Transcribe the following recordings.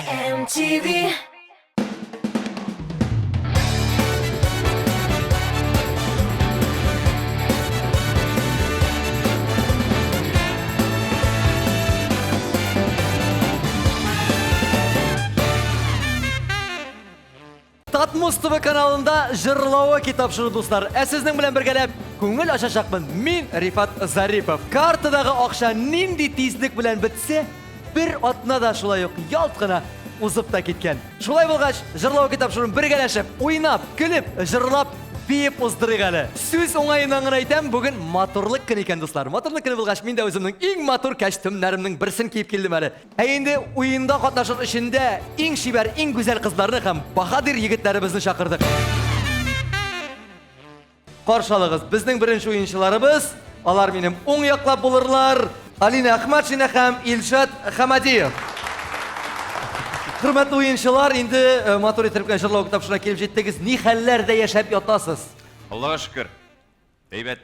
MTV. Татмус ТВ каналында Җырлавы тапшыру, дуслар. Ә сезнең белән бергәләп күңел ачачакмын. Мин Рифат Зарипов. Картадагы акча нинди тизлек белән бетсә, бер атна да шулай ук ялт кына узып та киткән. Шулай булгач, Җырлавы тапшыруын бергәләшеп, уйнап, көлеп, җырлап, биеп уздырыйк әле. Сүз уңаеннан гына әйтәм, бүген матурлык көне икән, дуслар. Матурлык көне булгач, мин дә үземнең иң матур костюмнарымның берсен киеп килдем әле. Ә инде уенда катнашыр өчен дә иң чибәр, иң гүзәл кызларны һәм баһадир егетләребезне чакырдык. Каршы алыгыз, безнең беренче уенчыларыбыз, алар минем уң яклап булырлар, Алина Әхмәтшина һәм Илшат Хамадиев. Хөрмәтле уенчылар, инде э, матур итеп җырлау тапшырына килеп җиттегез. Ни хәлләрдә яшәп ятасыз? Аллага шөкер. Әйбәт.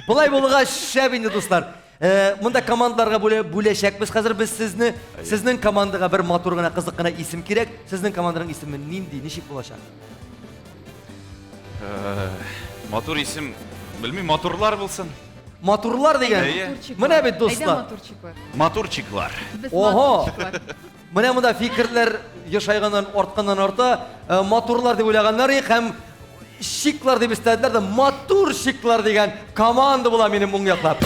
Болай булгач, шәп инде, дуслар. Э, монда командаларга бүлә, бүләчәкбез хәзер без сезне. Сезнең командага бер матур гына, кызык кына исем кирәк. Сезнең команданың исеме нинди, ничек булачак? Э, матур исем, белмим, матурлар булсын. Матурлар дигән. Әйе. Менә бит, Әйдә дуслар. матурчиклар. Матурчиклар. Без Ого! матурчиклар. Менә монда фикерләр ешайганнан артканнан арта, э, матурлар дип уйлаганнар ик һәм щиклар дип өстәделәр дә матурчиклар дигән команда була минем уң яклап.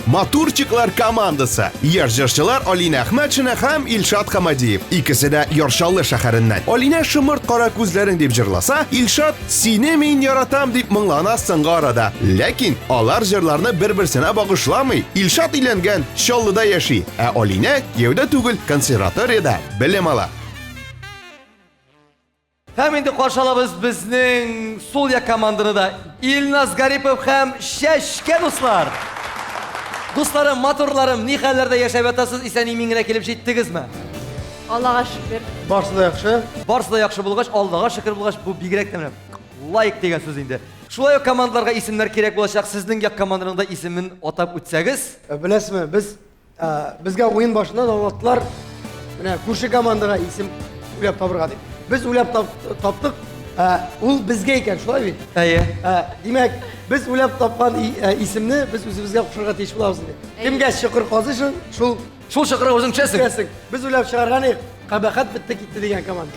Матурчиклар командасы. Яшь җырчылар Алинә Әхмәтшина һәм Илшат Хамадиев. Икесе дә Яр Чаллы шәһәреннән. Алинә шомырт кара күзләрең дип җырласа, Илшат Сине мин яратам дип моңлана соңгы арада. Ләкин алар җырларны бер-берсенә багышламый. Илшат өйләнгән, Чаллыда яши, ә Алинә кияүдә түгел, консерваториядә белем ала. Һәм инде каршы алабыз безнең сул як команданы да. Илназ Гарипов һәм Чәчкә дуслар. Дусларым, матурларым, ни хәлләрдә яшәп ятасыз, исән-имин генә килеп җиттегезме? Аллага шөкер. Барсы да яхшы. Барсы да яхшы булгач, Аллага шөкер булгач, бу бигрәк тә менә лайк дигән сүз инде. Шулай ук командаларга исемнәр кирәк булачак. Сезнең як команданың да исемен атап үтсәгез. Э, беләсезме, без э, безгә уен башыннан аңлаттылар, менә күрше командага исем уйлап табырга дип. Без уйлап таптык, э, ул безгә икән, шулай бит? Әйе. Димәк, без уйлап тапкан исемне без үзебезгә кушарга тиеш булабыз инде. Кемгә чокыр казыйсың, шул Шул чокырга үзең төшәсең. Төшәсең. Без уйлап чыгарган идек, кабахәт бетте китте дигән команда.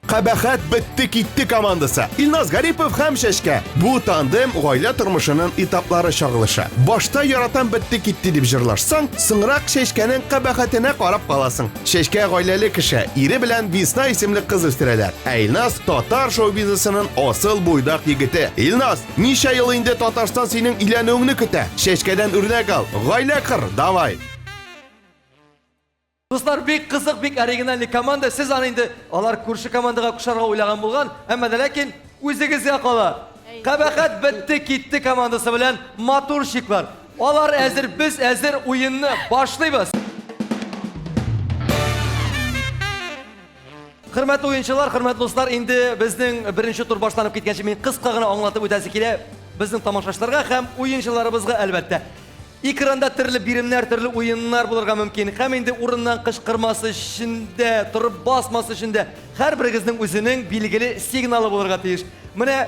Кабахәт бетте китте командасы. Илназ Гарипов һәм Чәчкә. Бу тандем гаилә тормышының этаплары чагылышы. Башта яратам бетте китте дип җырлашсаң, соңрак Чәчкәнең кабахәтенә карап каласың. Чәчкә гаиләле кеше, ире белән Весна исемле кыз үстерәләр. Ә Илназ татар шоу-бизнесының асыл буйдак егете. Илназ, Ничә ел инде Татарстан синең өйләнүеңне көтә. Чәчкәдән үрнәк ал. Гаилә кыр, давай. Дуслар, бик кызык, бик оригинальный команда. Сез аны инде алар күрше командага кушарга уйлаган булган, әмма дә ләкин үзегезгә кала. Кабахәт бетте китте командасы белән матурщиклар. Алар әзер, без әзер, уенны башлыйбыз. Хөрмәтле уенчылар, хөрмәтле дуслар, инде безнең беренче тур башланып киткәнче мин кыска гына аңлатып үтәсе килә безнең тамашачыларга һәм уенчыларыбызга әлбәттә. Экранда төрле биремнәр, төрле уеннар булырга мөмкин. Һәм инде урыннан кычкырмас өчен дә, торып басмас өчен дә һәрберегезнең үзенең билгеле сигналы булырга тиеш. Менә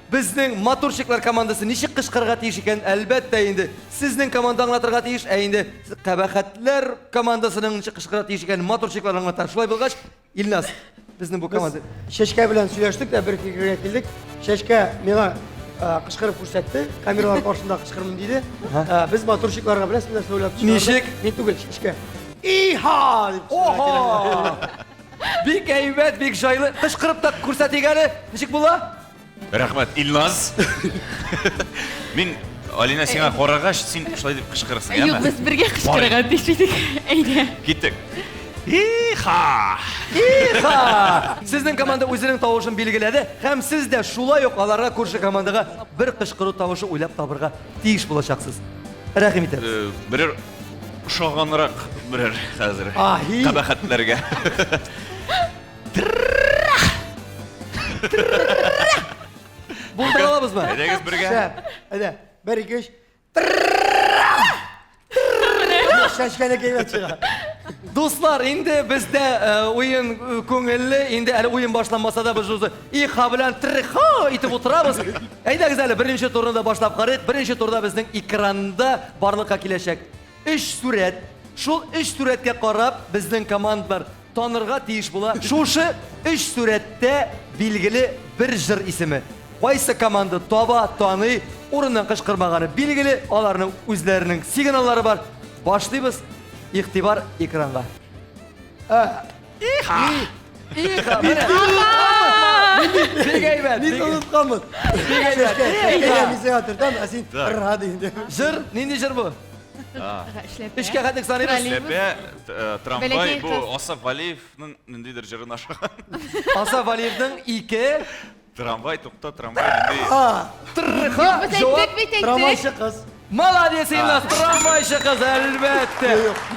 безнең матурчиклар командасы ничек кычкырырга тиеш икән, әлбәттә инде сезнең команда аңлатырга тиеш, ә инде кабахәтләр командасының ничек кычкырырга тиеш икәнен матурчиклар аңлата. Шулай булгач, Илназ, безнең бу команда. Чәчкә белән сөйләштек тә бер фикергә килдек. Чәчкә миңа э, кычкырып күрсәтте, камералар каршында кычкырмын диде. Э, без матурчикларга беләсезме нәрсә уйлап чыгардык? Ничек? Мин түгел, Чәчкә. Иха! дип Ого! Бик әйбәт, бик җайлы. Кычкырып та күрсәтик әле. Ничек була? Рәхмәт, Илназ. Мин Алина сиңа карагач, син шулай дип кычкырырсың, Юк, без бергә кычкырырга тиеш идек. Әйдә. Киттек. Иха! Иха! Сезнең команда үзенең тавышын билгеләде һәм сез дә шулай ук аларга күрше командага бер кычкыру тавышы уйлап табырга тиеш булачаксыз. Рәхим итәбез. Э, берәр ошаганрак берәр хәзер. Кабахәтләргә. Булдыра алабызмы? Әйдәгез бергә. Шәп. Әйдә. Бер, ике, өч. Чәчкәнеке әйбәт чыга. Дуслар, инде бездә э, уен э, күңелле, инде әле уен башланмаса да без уже иха белән трха итеп утырабыз. Әйдәгез әле беренче турны да башлап карыйк. Беренче турда безнең экранда барлыкка киләчәк өч сурәт. Шул өч сурәткә карап безнең командалар танырга тиеш була. Шушы өч сурәттә билгеле бер җыр исеме. Кайсы команда таба, таный, урыннан кычкырмаганы билгеле, аларның үзләренең сигналлары бар. Башлыйбыз. Игътибар экранга. Иха! Иха! Менә. Бик әйбәт. Мин онытканмын. Бик әйбәт. Әйдә, мин сиңа төртәм, ә син ырга дигәндә. Җыр, нинди җыр бу? Эшләпә. Өчкә хәтлек саныйбыз. Эшләпә, трамвай, Бәләкәй бу кыз. Асаф Валиевның ниндидер җырын ашаган. Асаф Валиевның ике. Трамвай, тукта, трамвай, нинди... Трха, Без җавап. әйттек бит, әйттек. Трамвайчы кыз. Молодец, Илназ, трамвайчы кыз, әлбәттә.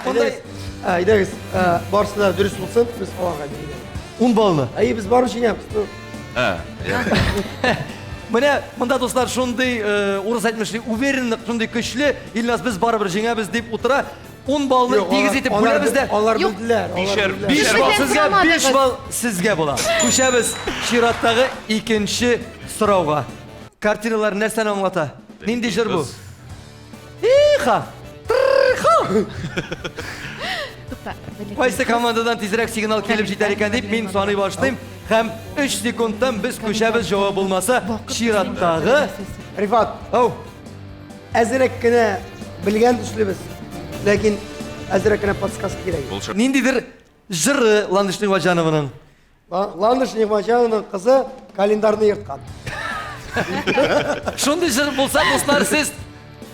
Мондай Әйдәгез, барысы да дөрес булсын, без аларга бирәбез. 10 баллны. Әйе, без барып җиңәбез. Ә, Менә монда дуслар шундый урыс әйтмешли уверенлык шундый көчле, Илназ без барыбер җиңәбез дип утыра. 10 баллны тигез итеп бүләбез дә. Алар Юк. белделәр, алар Бишәр, белделәр. 5 бишәр балл Бездән сезгә, сорамадыгыз. 5 балл сезгә була. Күчәбез чираттагы икенче сорауга. Картиналар нәрсәне аңлата? Нинди җыр бу? Иха! Трха! Тукта. бәләкәй Кайсы кыз. командадан тизрәк сигнал килеп җитәр икән дип мин саный башлыйм һәм 3 секундтан без күчәбез җавап булмаса чираттагы Рифат, Ау, әзрәк кенә белгән төслебез. Ләкин әзрәк кенә подсказка кирәк. Булчак. ниндидер җыры Ландыш Нигъмәтҗанованың. Ландыш Нигъмәтҗанованың кызы календарны ерткан. Шундый җыр булса, дуслар, сез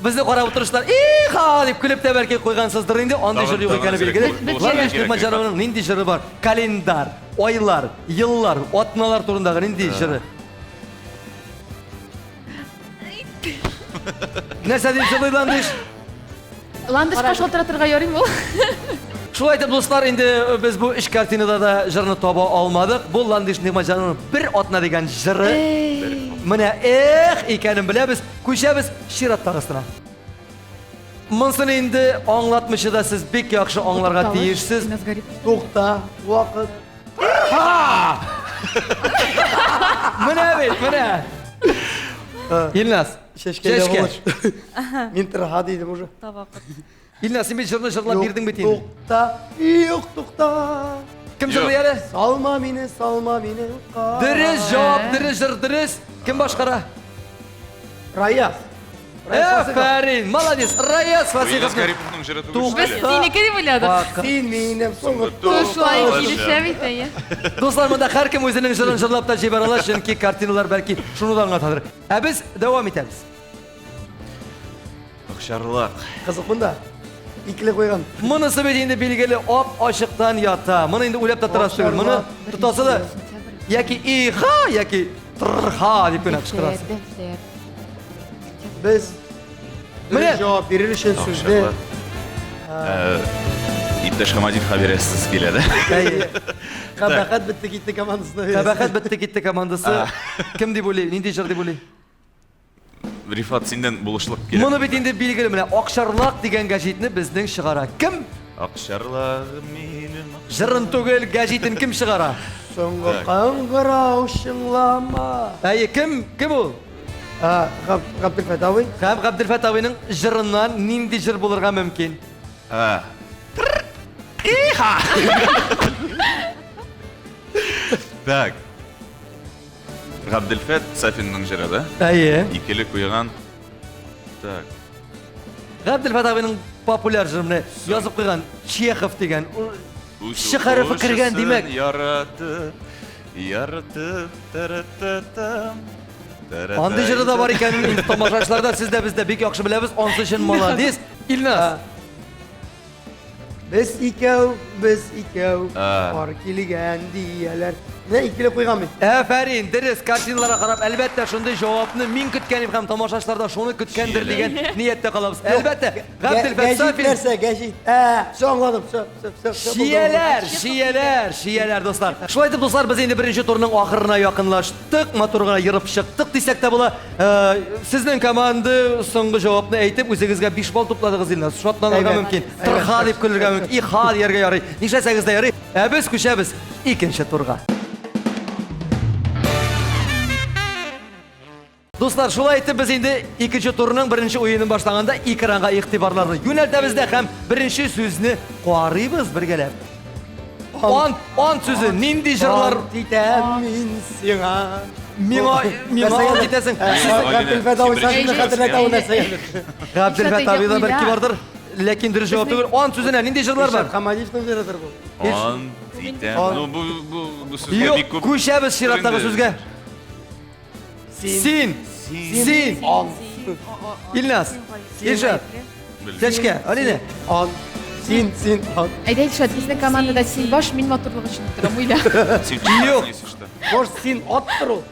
безне карап утырышлар, иха дип көлеп тә бәлки куйгансыздыр инде. Андый Тагын- җыр юк тагын икәне әзрәк билгеле. булышырга Ландыш кирәк, Нигъмәтҗанованың нинди җыры бар? Календар, айлар, еллар, атналар турындагы нинди җыры? Нәрсә дип җырлый Ландыш? Ландышка шалтыратырга ярыймы ул? Шулай итеп, дуслар, инде без бу өч картинада да җырны таба алмадык. Бу Ландыш Нигъмәтҗанованың бер атна дигән җыры. Менә эх икәнен беләбез. Күчәбез чираттагысына. Монысын инде аңлатмыйча да сез бик яхшы аңларга Тавыш, тиешсез. Илназ Гарипов. Тукта, вакыт. Менә бит, менә. Илназ. Чәчкә Чәчкә. булыш. Мин тырха дидем уже. Илназ, син бит җырны җырлап бирдең бит инде. Тукта, юк, тукта. Кем җырлый әле? Салма мине, салма мине утка. Дөрес җавап, дөрес җыр, дөрес. Кем башкара? Раяз. Раяз Фасыйхов. Афәрин, молодец. Раяз Бу Илназ Фасыйховның Гариповның җыры түгел Тук- Без шикелле. синеке дип уйладык. Вакыт. Син минем соңгы Шулай Тукталыш. килешә бит, әйе. Дуслар, монда һәркем үзенең җырын җырлап та җибәрә ала, чөнки картиналар бәлки шуны да аңлатадыр. Ә без дәвам итәбез. Акчарлак. Кызык монда. Икеле куйган. Монысы бит инде билгеле ап-ачыктан ята. Моны инде уйлап та торасы түгел. Моны тотасы да яки иха, яки трха дип кенә кычкырасы. Дәфтәр. Без Менә- дөрес җавап бирер өчен сүзне Акчарлак. Иптәш Хамадиевка бирәсез килә, дә? Әйе. Кабахәт бетте китте командасына бирәсез. Кабахәт бетте китте командасы. Кем дип уйлый? Нинди җыр дип уйлый? Рифат, синнән булышлык кирәк. Моны бит инде билгеле менә Акчарлак дигән гәҗитне безнең чыгара. Кем? Акчарлагым минем. Җырын түгел, гәҗитен кем чыгара? Соңгы Так. кыңгырау чыңлама. Әйе, кем? Кем ул? А, Габделфәт абый. Һәм Габделфәт абыйның җырыннан нинди җыр булырга мөмкин? А. Иха! Так. Габделфәт Сафинның җыры, да? Әйе. Икеле куйган. Так. Габделфәт абыйның популяр җыры менә язып куйган Чехов дигән. Үз Ш хәрефе кергән, укучысын димәк. Яратып, яратып, тарататам. Андый җыры да бар икәнен инде тамашачылар да, сез дә без дә бик яхшы беләбез. Ансы өчен молодец. Илназ. Без икәү, без икәү, А. пар килгән дияләр. Менә икеле куйган бит. Афәрин, дөрес, картиналарга карап, әлбәттә, шундый җавапны мин көткән идем һәм тамашачылар да шуны көткәндер дигән нияттә калабыз. Әлбәттә, Габделфәт Гәҗит Сафин. нәрсә, гәҗит. Ә, все аңладым, все, все, все. все булды, Чияләр, чияләр, чияләр, дуслар. Шулай итеп, дуслар, без инде беренче турның ахырына якынлаштык, матур гына ерып чыктык дисәк тә була. Сезнең команда соңгы җавапны әйтеп, үзегезгә 5 балл тупладыгыз, Илназ. Шатланырга Әйбәт. мөмкин. Тырха дип көлергә мөмкин. Иха дияргә ярый. Нишләсәгез дә ярый. Ә без күчәбез икенче турга. Дуслар, шулай итеп без инде икенче турның беренче уенын башлаганда экранга игътибарларны юнәлтәбез дә һәм беренче сүзне карыйбыз бергәләп. Ант, ант сүзе нинди җырлар Ант итәм мин сиңа. Миңа миңа ант итәсең. Габделфәт абый сәхнә хәтерләтә ул нәрсәгә. Габделфәт абыйда бер бардыр. Ләкин дөрес җавап түгел. Ант сүзенә нинди җырлар бар? Илшат Хамадиевның җырыдыр бу. Ант итәм. Ну, бу бу бу сүзгә Юк, бик күп. күчәбез чираттагы сүзгә. Син. Син. Илназ. Илшат. Чәчкә, Алинә. Ан. Син, син, ан. Әйдә, Илшат, безнең командада син баш, мин матурлык өчен торам, уйла. Син Юк. если что. Может, син аттыр ул.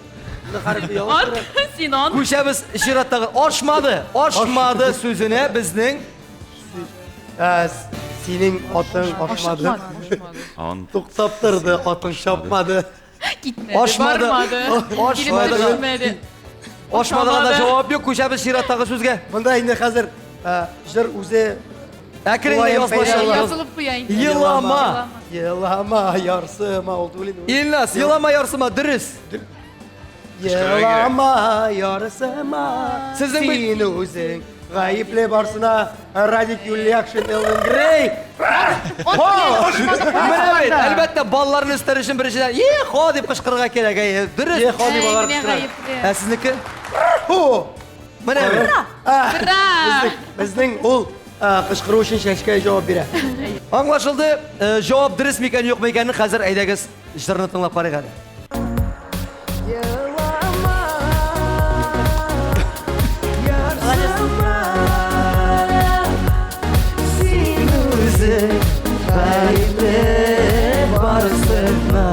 Менә хәрефе ялгыш тора. Син ан. Күчәбез чираттагы ашмады. Ашмады сүзенә безнең Ә, синең атың ашмады. Ан. Туктап торды, атың чапмады. Китмәде, Ашмады. бармады. Килеп Ашмады. төшмәде. Ашмадыга да җавап юк. Күчәбез чираттагы сүзгә. Монда инде хәзер ә, җыр үзе Әкрен генә Тулаем язмача. пәйда. Язылып куя инде. Елама. Елама, ярсыма, ул түгел инде. Илназ, елама ярсыма, дөрес. Елама, ярсыма. Сезнең бит- Син үзең гаепле барсына Радик Юльякшин, Элвин Грей. Менә бит, әлбәттә, балларны өстәр өчен беренчедән "Е-хо" дип кычкырырга кирәк. Әйе, дөрес. Е-хо дип алар Әй, менә кычкыра. гаепле. Ә сезнеке? Хо! Менә бит. А, Ура! Безнең ул а, кычкыру өчен чәчкә җавап бирә. Аңлашылды. Җавап дөрес микән, юк микәнен хәзер әйдәгез җырны тыңлап карыйк әле. Син үзең гаепле барысына.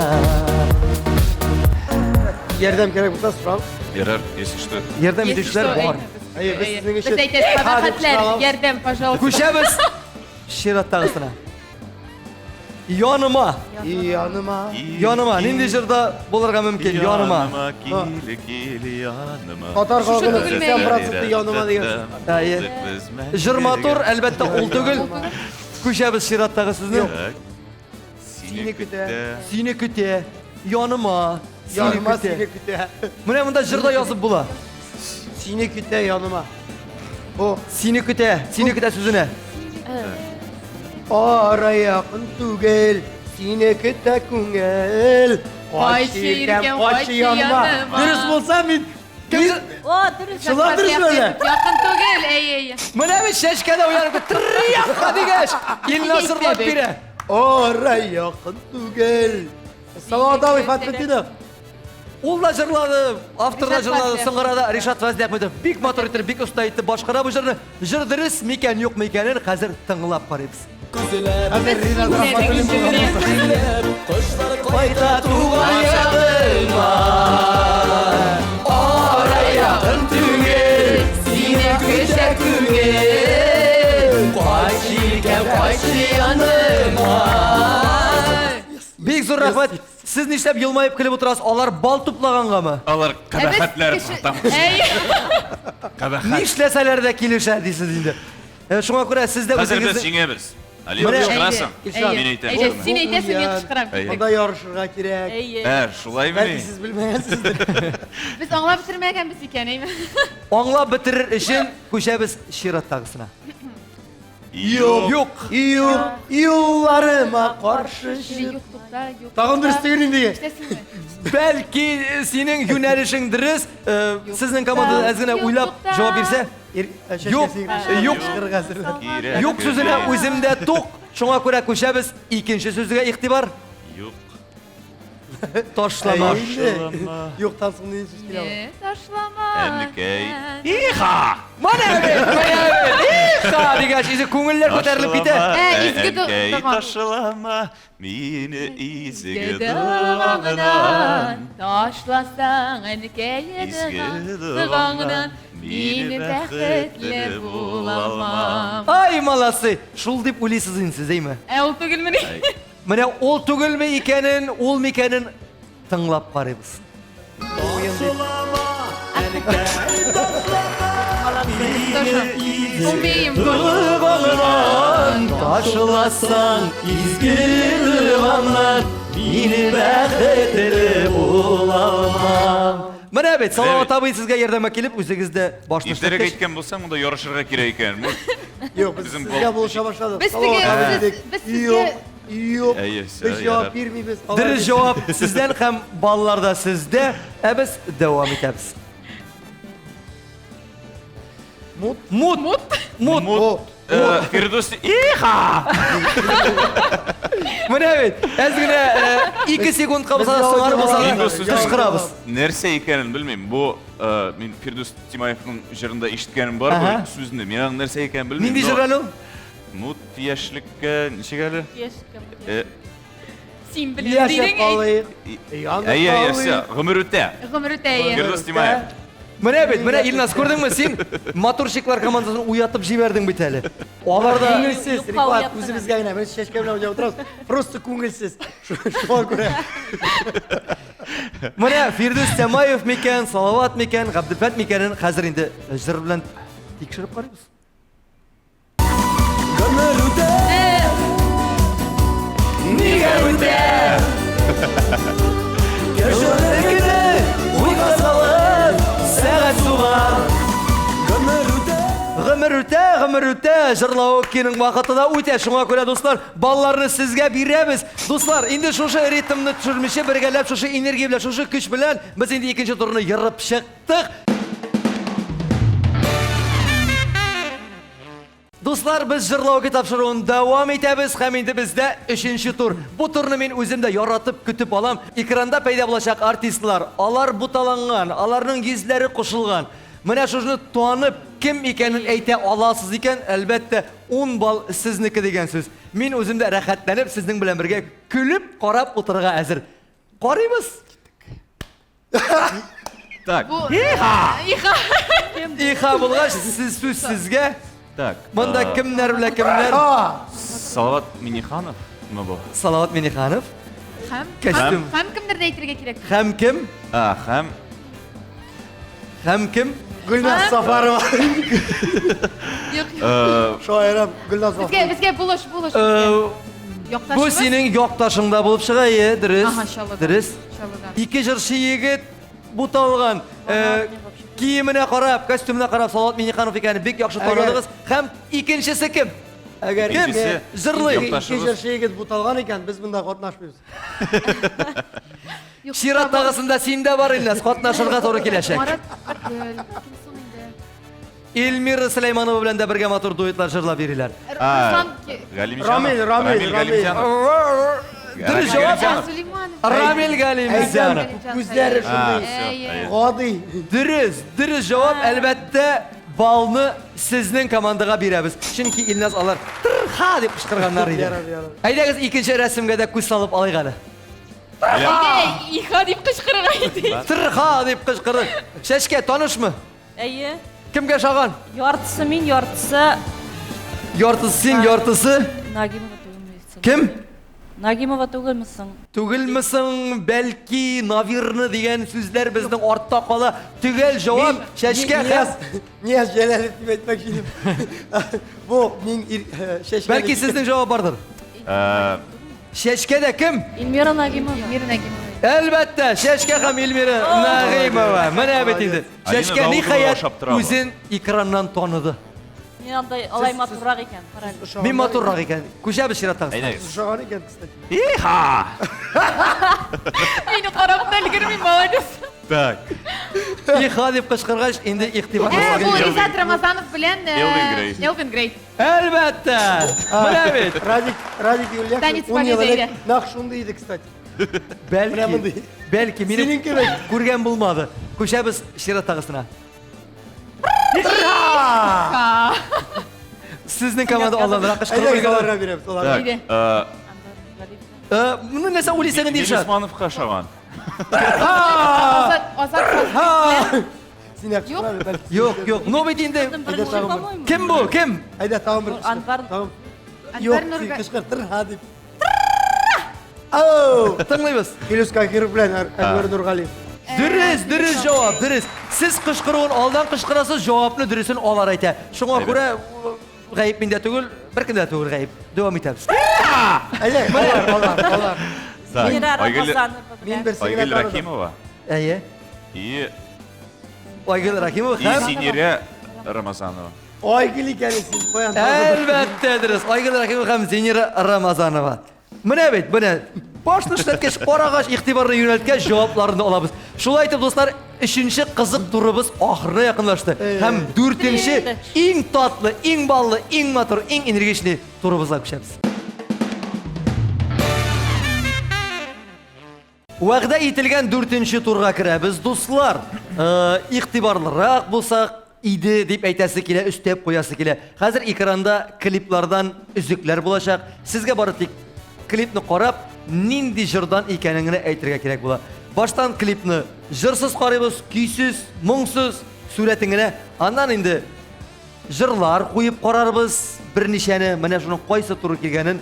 Ярдәм кирәк булса сорау. Ярар, если что. Ярдәм Если итүчеләр что, бар. Әйе, без сезнең Без өчен. әйтәбез, Ха, дип кабахәтләр, кычкыра алабыз. ярдәм, пожалуйста. Күчәбез чираттагысына. Яныма. Яныма. Яныма. Нинди җырда булырга мөмкин? Яныма. Кил, кил, яныма. Татар халкының түгелме? 80% яныма дигән сүз. Әйе. Җыр матур, әлбәттә, ул түгел. Күчәбез чираттагы сүзне. Сине көтә. Сине көтә. Яныма. Сине Яныма көтә. сине көтә. Менә монда җырда язып була. Сине көтә яныма. Бу Сине көтә. Сине көтә сүзенә. ара якын түгел, сине көтә күңел. Кайчы иркәм, кайчы яныма. Дөрес булса мин Кем? О, дөрес. Чынлап дөрес әле. Якын түгел, әй, әй. Менә бит чәчкәдә уянып китте. Тряпка дигәч, Илназ җырлап бирә. Ара якын түгел. Салават абый Фатхетдинов. Ул да җырлады, автор да Ришат җырлады, Фазлыәхмәтов. соңгы арада Ришат Фазлыәхмәтов бик матур итеп, бик оста итеп башкара бу җырны. Җыр дөрес микән, юк микәнен хәзер тыңлап карыйбыз. Хәзер Ринат Рахматуллин булган булса. Кайта туган ягыма. Ара якын түгел, сине көтә күңел. Кайчы икән, кайчы яныма. Бик зур рәхмәт. Сез нишләп елмаеп көлеп утырасыз? Алар бал туплагангамы? Алар кабахәтләр там. Әй, Кабахәт. Нишләсәләр дә килешә дисез инде. Шуңа күрә сез дә Хәзер без үзегезнең җиңәбез. Алина, Менә- кычкырасың. Әйе. Мин әйтәм. Әйе, син әйтәсең, мин кычкырам. Әйе. Монда ярышырга кирәк. Әйе. Ә, шулай Бәлки мени? сез белмәгәнсездер. Без аңлап бетермәгәнбез икән, әйме? аңлап бетерер өчен күчәбез чираттагысына. Юк. Юк. Юк, юлларыма каршы чык. Юк, тукта, юк. Тагын дөрес түгел инде. Ишетәсеңме? Бәлки синең юнәлешең дөрес, сезнең командада әз генә Юк, уйлап тукта. җавап бирсә. Юк, юк. Кычкырырга әзерлән. Кирәк Юк сүзенә үзем дә тук. Шуңа күрә күчәбез икенче сүзгә игътибар. Юк. Ташлама. Юктан соң ни сүз килә? Не ташлама. Әнекәй. Иха! Менә бит, менә бит. Иха! Иха дигәч, изе күңелләр күтәрелеп китә. Ә, изге Әнкәй, дога. ташлама мине изге Догаңнан догаңнан. ташласаң, әнкәй, Изге догаңнан мин бәхетле булалмам. Ай, молодцы! Шул дип уйлыйсыз инде сез, әйме? Ә ул түгелмени? Менә ул түгелме икәнен, ул микәнен тыңлап карыйбыз. Умеем. Догаңнан ташласаң, изге догаңнан мин бәхетле булалмам. Менә бит, Салават абый сезгә ярдәмгә килеп, үзегез дә башны Иртәрәк эшләткәч. әйткән булсаң, монда ярышырга кирәк икән. Юк, без Безнең сезгә булыша башладык. Без Салават теге- абый без- дидек. без сезгә- Юк, юк. Әйе, всё, Без җавап ярар. бирмибез. Алар Дөрес бит- җавап сездән һәм баллар да сездә. Ә без дәвам итәбез. Мут. Мут. Мут. Мут. Мут. Фирдүс Иха! Менә бит, әз генә 2 секундка булса да Без соңар булса Мин да бу сүзнең кычкырабыз. Нәрсә икәнен белмим. Бу мин Фирдүс Тимаевның җырында ишеткәнем бар бу Ага. сүзне. Мин аның нәрсә икәнен белмим. Нинди но җыр әле ул? Мут яшьлеккә ничек әле? Син белән Яшәп дидең, әйт. калыйк. Янып Әйе, әйе, калыйк. всё, гомер үтә. Гомер үтә, әйе. Фирдүс Тимаев. Менә бит, менә Илназ күрдеңме син моторчиклар командасын уятып җибәрдең бит әле. Алар да Күңелсез, Юкка Рифат, уяттың үзебезгә генә, без чәчкә белән уйнап утырабыз. Просто күңелсез. Шуңа күрә. Менә Фирдүс Тямаев микән, Салават микән, Габделфәт микәнен хәзер инде җыр белән тикшереп карыйбыз. Гомер үтә, Нигә үтә? Кешелек Кешелек уйга салып, сәгать суга. гомер үтә. Гомер үтә, гомер үтә, җырлау кинең вакыты да үтә. Шуңа күрә, дуслар, балларны сезгә бирәбез. Дуслар, инде шушы ритмны төшермичә бергәләп, шушы энергия белән, шушы көч белән без инде икенче турны ерып чыктык. Дуслар, без җырлау тапшыруын дәвам итәбез һәм инде бездә өченче тур. Бу турны мин үзем дә яратып көтеп алам. Экранда пәйда булачак артистлар, алар буталанган, аларның йөзләре кушылган. Менә шушыны танып, кем икәнен әйтә аласыз икән, әлбәттә, 10 балл сезнеке дигән сүз. Мин үзем дә рәхәтләнеп, сезнең белән бергә көлеп карап утырырга әзер. Карыйбыз. Так, Бу Иха. Иха. Иха булгач, сез сүз сезгә. так. Монда кемнәр белән кемнәр? Салават Миниханов мы бу? Салават Миниханов. Һәм Костюм. һәм кемнәрдә әйтергә кирәк? Һәм кем? А, һәм Һәм кем? Гөлназ Сафарова. Юк. Шаирым Гөлназ Безгә Сафарова. безгә булыш, булыш. Бу Якташыбыз. синең якташыңда булып чыга, е, дөрес. Ага, Чаллыда. Дөрес. Чаллыда. Ике җырчы егет буталган. Киеменә карап, костюмына карап Салават Миниханов икәнен бик яхшы Әгәр- таныдыгыз. Һәм икенчесе кем? Әгәр Кем? Икенчесе Җырлый. ике Якташыбыз. җырчы егет буталган икән, без монда катнашмыйбыз. Юк, Чираттагысында син дә бар, Илназ, катнашырга туры киләчәк. Марат түгел. Кем соң инде? Эльмира Сөләйманова белән дә бергә матур дуэтлар җырлап йөриләр. Руслан Галимҗанов. Рамил, Рамил, Рамил Рамил. Галимҗанов. Дөрес җавап. Галимҗанов. Сулейманов. Рамил Галимҗанов. Әйтәм, күзләре А, шундый. всё, Әйе. әйе. Гади. Дөрес, дөрес җавап, әлбәттә, балны сезнең командага бирәбез. Чөнки Илназ алар тырха дип кычкырганнар иде. Ярар, ярар. Әйдәгез икенче рәсемгә дә күз салып алыйк әле. Әйдә, иха дип кычкырырга иде. Тырха дип кычкырды. Чәчкә танышмы? Әйе. Кемгә ошаган? Яртысы мин, яртысы Яртысы син, яртысы Нагимова түгелме соң? кем? Нагимова түгелме соң? Түгелме соң, бәлки Навирны дигән сүзләр безнең артта кала. Төгәл җавап Чәчкә Нияз, һәм Нияз Җәләлов дип әйтмәкче идем. Бу мин Чәчкә. бәлки сезнең җавап бардыр. Чәчкә дә кем? Эльмира Нагимова. Эльмира Нагимова. Әлбәттә, Чәчкә һәм Эльмира Нагыймова. Менә бит инде. Алина Чәчкә Даутова ниһаять ошап тора бу. үзен экраннан таныды. Мин андай алай матуррак икән. Кара әле. Мин матуррак икән. Күчәбез чираттагысына. Әйдәгез. Ошаган икән, кстати. Иха! Мине карап та өлгермим, молодец. Так. Иха дип кычкыргач, инде игътибар Ә, бу сезгә. Ризат Рамазанов белән Элвин Грей. Элвин Грей. Әлбәттә. Менә бит. Радик, Радик Юльяхин, Танец ун ел по элек лезвию. нәкъ шундый иде, кстати. Менә Бәлки, мондый. бәлки минем Синең кебек. күргән булмады. Күчәбез чираттагысына. Ха. Сезнең команда алданрак кычкырып Әйдәгез өлгерде. аларга бирәбез, аларга. Так, э, Э, Моны нәрсә уйлыйсың инде, Илшат? Усмановка ошаган. Азат, Азат Ха! Син яхшы Юк. әле, бәлки. Юк, юк. Ну бит инде. Әйдә тагын бер. Кем бу? Кем? Әйдә тагын бер. кычкыр. Анвар. Тагын. Анвар Юк, син Нурга- кычкыртыр, ха дип. Ау! Тыңлыйбыз. Филүс Кахиров белән Әнвәр Нургалиев. Дөрес, дөрес җавап, дөрес. Сез кычкыруын алдан кычкырасыз, җавапны дөресен алар әйтә. Шуңа күрә э, гаеп миндә түгел, беркемдә түгел гаеп. Дәвам итәбез. Әйдә, алар, алар, алар. Так, Мира Айгөл Рамазанова Мин белән. берсен генә Айгөл таныдым. Рахимова Әйе. и Айгөл Рахимова и һәм Зинира Рамазанова. Айгөл икән син, каян таныдың? Әлбәттә дөрес. Айгөл Рахимова һәм Зинира Рамазанова. Менә бит, менә башны эшләткәч, карагач, игътибарны юнәлткәч, җавапларны алабыз. Шулай итеп, дуслар, өченче кызык турыбыз ахырына якынлашты. Һәм дүртенче иң татлы, иң баллы, иң матур, иң энергичный турыбызга күчәбез. Вәгъдә ителгән дүртенче турга керәбез, дуслар. Э, игътибарлырак булсак иде дип әйтәсе килә, өстәп куясы килә. Хәзер экранда клиплардан өзекләр булачак. Сезгә бары тик клипны карап, нинди җырдан икәнен генә әйтергә кирәк була. Баштан клипны җырсыз карыйбыз, көйсез, моңсыз, сурәтен генә. Аннан инде җырлар куеп карарбыз берничәне, менә шуның кайсы туры килгәнен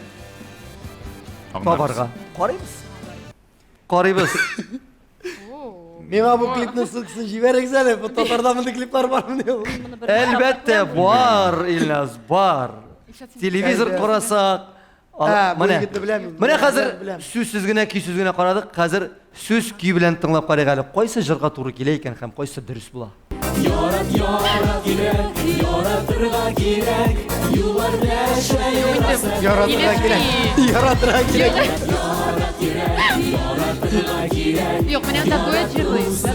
табарга. Карыйбыз. Карыйбыз. Миңа бу клипның ссылкасын җибәрегез әле. Бу татарда мондый клиплар бармыни ул? Әлбәттә, бар, Илназ, бар. Телевизор Әйдә. карасак, Ә, бу менә. егетне беләм мин. Менә хәзер Беләм. сүзсез генә, көйсез генә карадык. Хәзер сүз көй белән тыңлап карыйк әле. Кайсы җырга туры килә икән һәм кайсы дөрес була? Яратырга кирәк. Яратырга кирәк. Юк, менә анда дуэт җырлый. Да,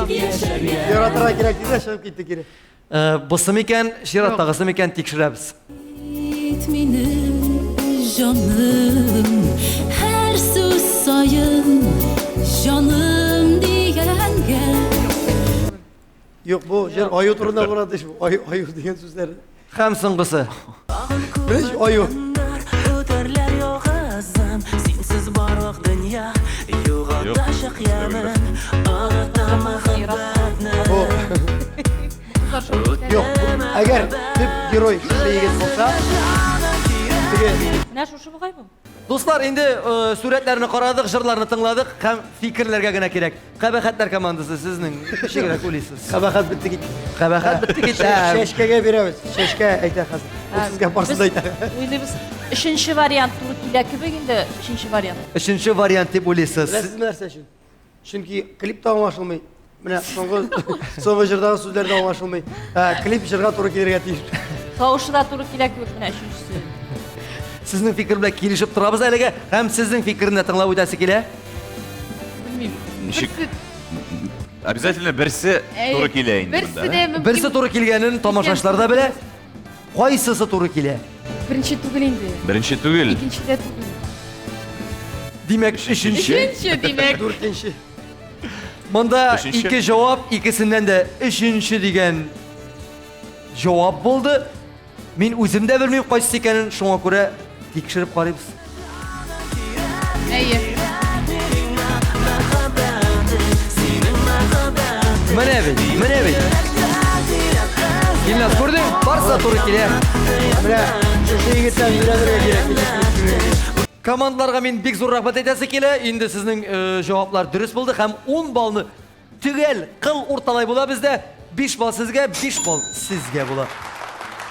дуэт җырлый. Яратырга кирәк диде, чыгып китте кире. Э, Бусы микән, чираттагысы микән тикшерәбез. Әйт минем җаным, һәр сүз саен җаным дигәнгә. Юк, бу җыр аю турында бара диш. Бу аю, аю дигән сүзләр. Һәм соңгысы. Беренче аю. Үтәрләр ялгызым, синсез барлык дөнья югалтачак ямен, оныта мәхәббәтне. Бу юк, бу- әгәр төп герой шушы егет булса, теге Менә шушы бугай бу. Дуслар, инде э, сурәтләрне карадык, җырларны тыңладык һәм фикерләргә генә кирәк. Кабахәтләр командасы сезнең ничегрәк уйлыйсыз? кабахәт бетте китте. Кабахәт бетте китте. Чәчкәгә бирәбез. Чәчкә әйтә хәзер. Ул сезгә барсын да әйтә. Уйлыйбыз. Өченче вариант туры килә кебек инде, өченче вариант. Өченче вариант дип уйлыйсыз. Беләсезме нәрсә өчен? Чөнки клип та аңлашылмый. Менә соңгы соңгы җырдагы сүзләр дә аңлашылмый. Ә, клип җырга туры килергә тиеш. Тавышы да туры килә кебек менә өченчесе. Сезнең фикер белән килешеп торабыз әлегә һәм сезнең фикерне дә тыңлап үтәсе килә. Белмим. Ничек? Берсе- Обязательно берсе туры килә инде Берсе монда. дә мөмкин. Берсе туры килгәнен тамашачылар да белә. Кайсысы туры килә? Беренче түгел инде. Беренче түгел. Икенче дә түгел. Димәк, өченче. Өченче, димәк. Дүртенче. Монда Өченче. ике җавап, икесеннән дә өченче дигән җавап булды. Мин үзем дә белмим кайсысы икәнен, шуңа күрә тикшереп карыйбыз. Әйе. Менә бит, менә бит. Илназ, күрдең? Барысы да туры килә. Менә шушы егеттән өйрәнергә кирәк. ничек клип төшерергә. Командаларга мин бик зур рәхмәт әйтәсе килә. Инде сезнең э, җаваплар дөрес булды һәм 10 баллны төгәл кыл урталай була бездә. 5 балл сезгә, 5 балл сезгә була.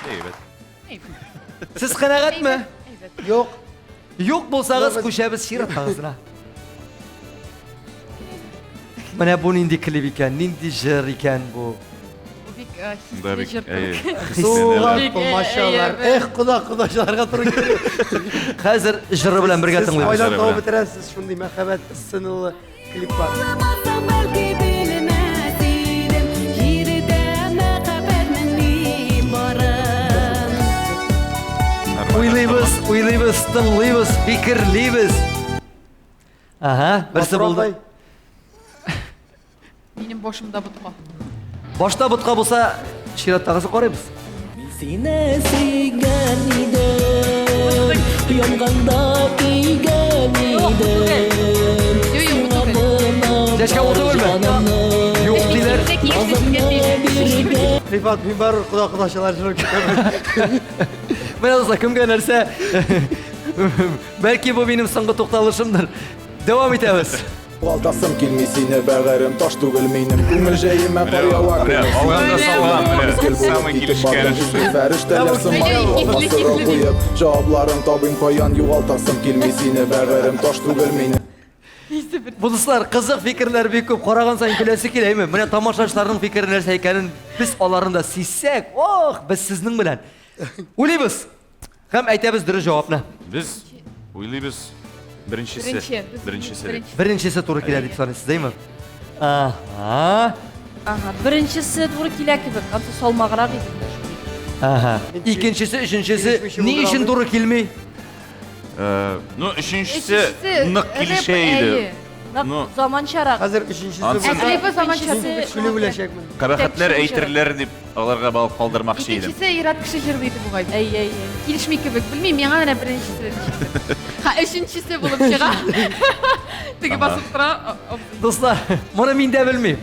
Әйбәт. Сез канәгатьме? Юк. Юк булсагыз, Юк, без- күчәбез чираттагысына. Менә бу нинди клип икән, нинди җыр икән бу? Бу бик э, Да, хисле бик, җыр әйе. кебек. Суган Бик, томашалар. әйе, Эх, кода, кодачаларга туры килә. Хәзер җыры белән бергә Сез тыңлыйбыз. кайдан Җыры табып белән. бетерәсез шундый мәхәббәт сценалы клиплар? Аңламасаң бәлки белмәс идем, җирдә мәхәббәтнең ни барын. Уйлыйбыз, уйлыйбыз, тыңлыйбыз, фикерлибез. Ага, берсе Матур булды. апай. Минем башымда ботка. Башта ботка булса, чираттагысы карыйбыз. Сине сөйгән Янганда көйгән идем. Юк, юк, бу түгел. Чәчкә ул түгелме? Юк диләр. Рифат, мин барыбер кода кодачалар җырлап китәм. Менә дуслар, кемгә нәрсә? Бәлки бу минем соңгы тукталышымдыр. Дәвам итәбез. Югалтасым килми сине, бәгырем, таш түгел минем. Күңел җәемә кар ява Менә, алган да салган, менә, самый килешкәне шушы. Фәрештәләр сыман алма сорау куеп, җавапларын табыйм каян. Югалтасым килми сине, бәгырем, таш түгел минем. Бу дуслар, кызык фикерләр бик күп. Караган саен көләсе килә, әйме? Менә тамашачыларның фикере нәрсә икәнен без аларын да сизсәк, ох, без сезнең белән. Уйлыйбыз. Һәм әйтәбез дөрес җавапны. Без уйлыйбыз беренчесе. Беренче. Без Беренчесе. дип. Беренчесе туры килә дип саныйсыз, әйме? Ага. Ага, беренчесе туры килә кебек, ансы салмаграк иде менә шундый. Ага. Икенчесе, өченчесе Килешмичә ни булдыра өчен алмый. туры килми? Ну, өченчесе нык килешә иде. Нәкъ Ну, заманчарак. Хәзер өченчесе Ансы- Ә булса, клибы заманча. Икенчесе- көлеп үләчәкмен. Кабахәтләр Тәпче әйтерләр дип аларга балык калдырмакчы идем. Икенчесе ир-ат кеше җырлый иде бугай. Әй, әй, әй. Килешми кебек. Белмим, миңа менә беренчесе ничектер. Ха, өченчесе булып чыга. Теге басып тора. Абзый. Дуслар, моны мин дә белмим.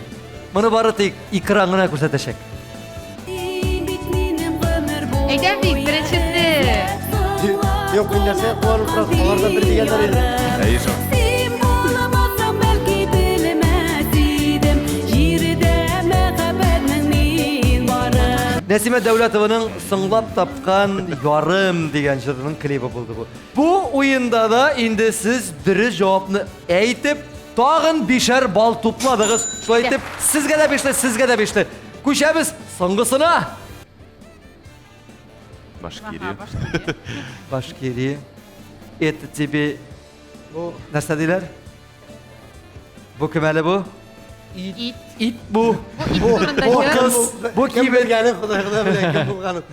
Моны бары тик экран гына күрсәтәчәк. Бит минем гомер буе Әйтәм бит, беренчесе. Юк, мин нәрсә куанып торасың, алар да бер дигәннәр иде. Әйе шул. Син булмасаң, бәлки белмәс идем Җирдә мәхәббәтнең мин барын. Нәсимә Дәүләтованың Соңлап тапкан ярым дигән җырының клибы булды бу. Бу уенда да инде сез дөрес җавапны әйтеп, тагын бишәр балл тупладыгыз. Шулай итеп, сезгә дә бишле, сезгә дә бишле. Күчәбез соңгысына. Башкирия. Башкирия. Это тебе Бу нәрсә диләр? Бу кем әле бу? Ит. Ит бу. Бу ит турында Бу җыр. кыз, бу кем кибет. белгәнен Ходай гына белә кем булганын.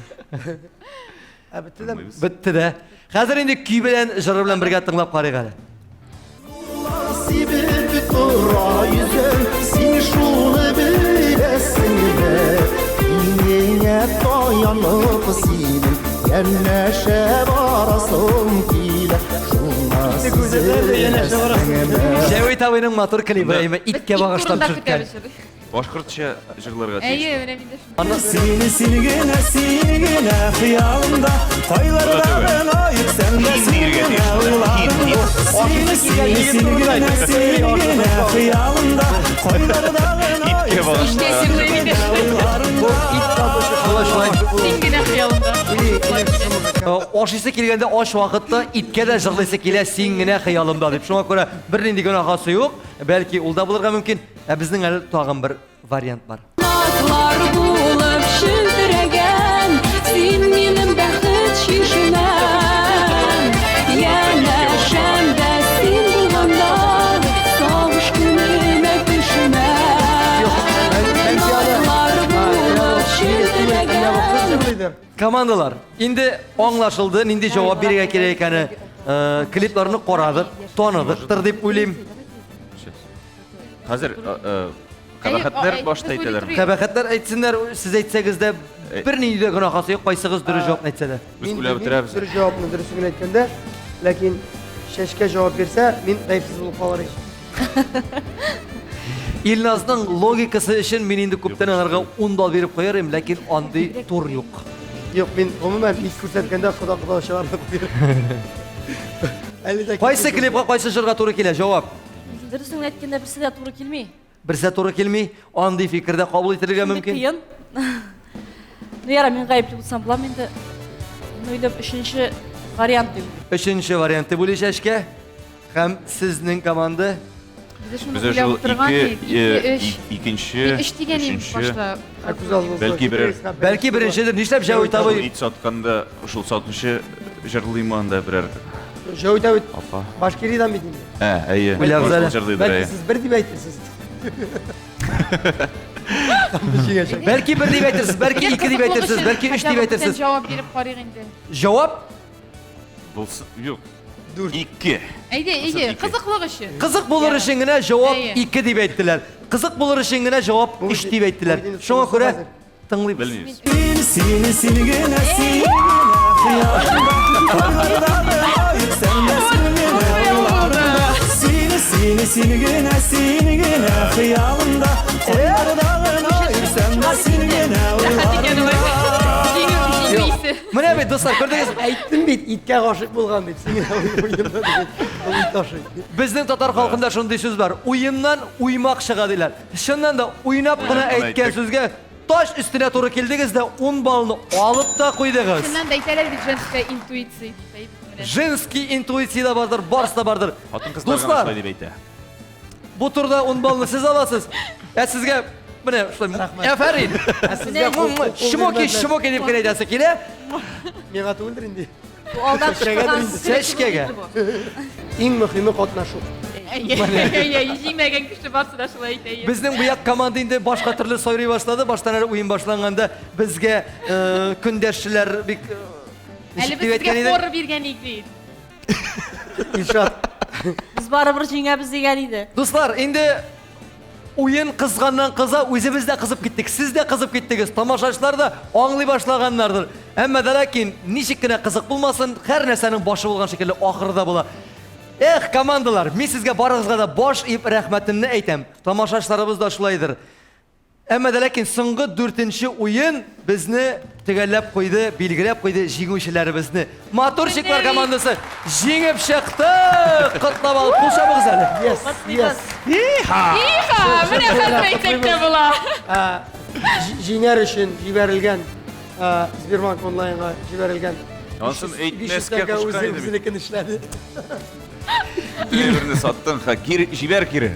Ә бетте дә. Бетте дә. Хәзер инде көй белән, җыры белән бергә тыңлап карыйк әле. Сибеп тора йөзем, син шуны беләсеңме? Иңеңә таянып синең янәшә барасым килә. Шуңа Күзәтә дә янәшә барасың. Җәвит абыйның матур клибы, әйме, Без иткә ит багышлап турында төшерткән. көтәбез җыр. Башкортча җырларга тиеш. Әйе, менә мин дә шундый. Сине, син генә, син генә хыялымда, кайларда гына йөрсәм дә Һинд син дияргә генә тиеш. Һинд, уйларымда. һинд. Сине, сине, син генә, син генә хыялымда, кайларда гына Иткә багышлап. Бу ит сатучы шулай шулай. Син генә хыялымда. Ашыйсы килгәндә аш вакытта иткә дә җырлыйсы килә, син генә хыялымда дип. Шуңа күрә бернинди гөнаһасы юк. Бәлки ул да булырга мөмкин. Ә безнең әле тагын бер вариант бар. Назлар булып челтерәгән, син минем бәхет чишмәм. Янәшәмдә син булганда, сагыш күңелемә төшмә. Назлар булып челтерәгән. Командалар, инде аңлашылды, нинди җавап бирергә кирәк икәне. Клипларны карадык, таныдыктыр дип уйлыйм. Сейчас. Хәзер кабахәтләр башта әйтәләр. Кабахәтләр әйтсеннәр, сез әйтсәгез дә бернинди дә гөнаһасы юк, кайсыгыз дөрес җавапны әйтсә дә. Без уйлап бетерәбез. Дөрес җавапны дөресен генә әйткәндә, ләкин Чәчкә җавап бирсә, мин гаепсез булып калыр идем. Илназның логикасы өчен мин инде күптән аларга 10 балл биреп куяр идем, ләкин андый тур юк. Юк, мин гомумән ит күрсәткәндә кода кодачаларны куярым. Әле дә Кайсы клипка, кайсы җырга туры килә? Җавап. Дөресен әйткәндә берсе дә туры килми. Берсе туры килми, андый фикер дә кабул ителергә Шундый мөмкин. кыен. Ну яра, мин гаепле булсам булам инде. Мин уйлап өченче вариант дип. Өченче вариант дип уйлый Чәчкә. Һәм сезнең команда Без шуны Бездә уйлап шул утырган ике, идек. Ике, өч. икенче, Мин өч дигән идем өченче. башта. Бәлки берәр Бәлки беренчедер. Нишләп Җәвит абый? Ит сатканда шул сатучы җырлыймы анда берәр Җәвит абый апа? Башкиридан бит инде. Ә, әйе. Уйлагыз әле. Җырлыйдыр, Бәлки әйе. сез бер дип әйтерсез. Бәлки бер дип әйтерсез, бәлки ике дип әйтерсез, бәлки өч дип әйтерсез. Җавап биреп карыйк инде. Җавап? Булсын, юк. Ике. Әйдә, әйдә, кызыклык өчен. Кызык булыр өчен генә җавап Әйе. ике дип әйттеләр. Кызык булыр өчен генә җавап өч дип әйттеләр. Шуңа күрә тыңлыйбыз. Сине, син генә, син генә хыялымда, кайларда гына Дуслар, күрдегез? Әйттем бит, иткә гашыйк булган дип. Син генә уенда дип. Ул ит ашый. Безнең татар халкында шундый сүз бар. Уеннан уймак чыга диләр. Чыннан да уйнап кына әйткән сүзгә таш өстенә туры килдегез дә 10 баллны алып та куйдыгыз. Чыннан да әйтәләр бит женская интуиция. Женский интуиция дә бардыр, барысы да бардыр. Хатын-кызлар гына шулай дип әйтә. Бу турда 10 баллны сез аласыз. Ә сезгә менә шулай. Афәрин. Ә сезгә Шмоки, шмоки дип кенә әйтәсе килә. Миңа түгелдер инде. Бу алдан кычкырган Чәчкәгә. Иң мөһиме катнашу. Әйе, җиңмәгән кеше барсы да шулай әйтә. Безнең бу як команда инде башка төрле сайрый башлады. Баштан әле уен башланганда безгә э, көндәшчеләр бик э, Әле ничек без дип сезгә әйткән иде? фора биргән идек бит. Илшат. Без барыбер җиңәбез дигән иде. Дуслар, инде уен кызганнан кыза, үзебез дә кызып киттек, сез дә кызып киттегез, тамашачылар да аңлый башлаганнардыр. Әмма дә ләкин ничек кенә кызык булмасын, һәр нәрсәнең башы булган шикелле ахыры да була. Эх, командалар, мин сезгә барыгызга да баш иеп рәхмәтемне әйтәм. Тамашачыларыбыз да шулайдыр. Әмма дә ләкин соңгы дүртенче уен безне төгәлләп куйды, билгеләп куйды җиңүчеләребезне. Матурчиклар командасы җиңеп чыкты! Котлап алып кул чабыгыз әле. Yes, yes. Иха! Иха, менә хәзер әйтсәк тә була. Җиңәр өчен җибәрелгән Сбербанк онлайнга җибәрелгән. Ансын әйтмәскә кушкан иде. Үзенекен эшләде. Бөтен әйберне саттың, ха, кире җибәр кире.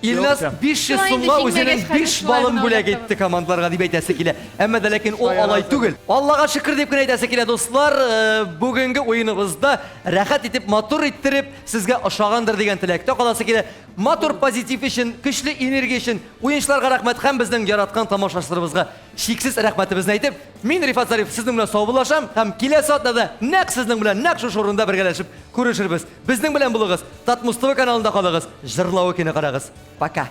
Илназ 500 сумга үзенең 5 балын бүләк итте командаларга дип әйтәсе килә. Әмма дә ләкин ул алай түгел. Аллага шөкер дип кенә әйтәсе килә, дуслар. Э, бүгенге уеныбызда рәхәт итеп, матур иттереп, сезгә ошагандыр дигән теләктә каласы килә. Матур позитив өчен, көчле энергия өчен уенчыларга рәхмәт һәм безнең яраткан тамашачыларыбызга чиксез рәхмәтебезне әйтеп, мин Рифат Зариф сезнең белән саубуллашам һәм киләсе атнада нәкъ сезнең белән нәкъ шушы урында бергәләшеп күрешербез. Безнең белән булыгыз, Татмуз ТВ каналында калыгыз, Җырлавы кино карагыз. Пока!